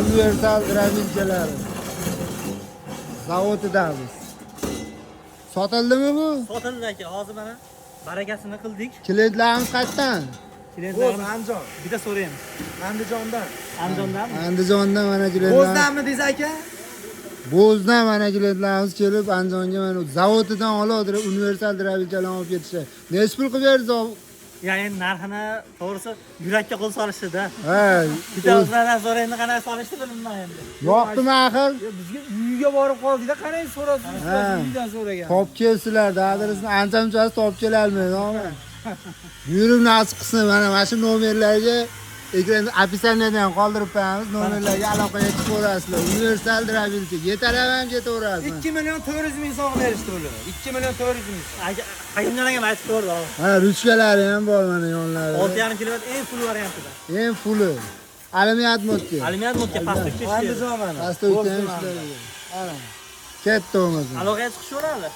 Universal дробилка lari. Zavodidamiz. Sotildimi bu? Sotildi aka, hozir mana barakasini qildik. Klientlarimiz qayerdan? Bo'z Klientlarimiz Andijon. bitta so'raymiz. Andijondan. Andijondanmi? Andijondan mana klientlar. Bo'zdanmi deysiz aka? Bo'zdan mana klientlarimiz kelib Andijonga mana zavodidan olib universal дробилка larni olib ketishadi. Nechi pul qilib berdi? Ya endi narxini to'g'risi yurakka qo'l solishdi-da. Ha, Bitta o'zlaridan so'raydi, qanaqa solishdi bilmayman endi. yoqdimi axir? Ya bizga uyiga borib qoldikda, qarang so'rasiz, Ha. uydan so'ragan. Topib kelsizlar, adresini ancha munchasi topib kelolmaydi. Buyurib nasib qilsin, mana shu nomerlarga ekran описание da ham qoldirib qo'yamiz, nomerlarga aloqaga chiqaverasizlar. Universal дробилка yetalab ham ketaverasiz. 2 million 400 ming so'm berishdi bular. 2 million 400 ming so'm. Aka, Hakimjon akam aytib ko'rdi hozir. Mana ruchkalari ham bor mana yonlarida. 6,5 kilovat eng full variantida. Eng fulli. Alyumin отмотка. Alyumin отмотка pastga ishlaydi. Andijon mana. Pastda ham ishlaydi. Ana. Ketdi bo'lmasa. Aloqaga chiqishaveradi.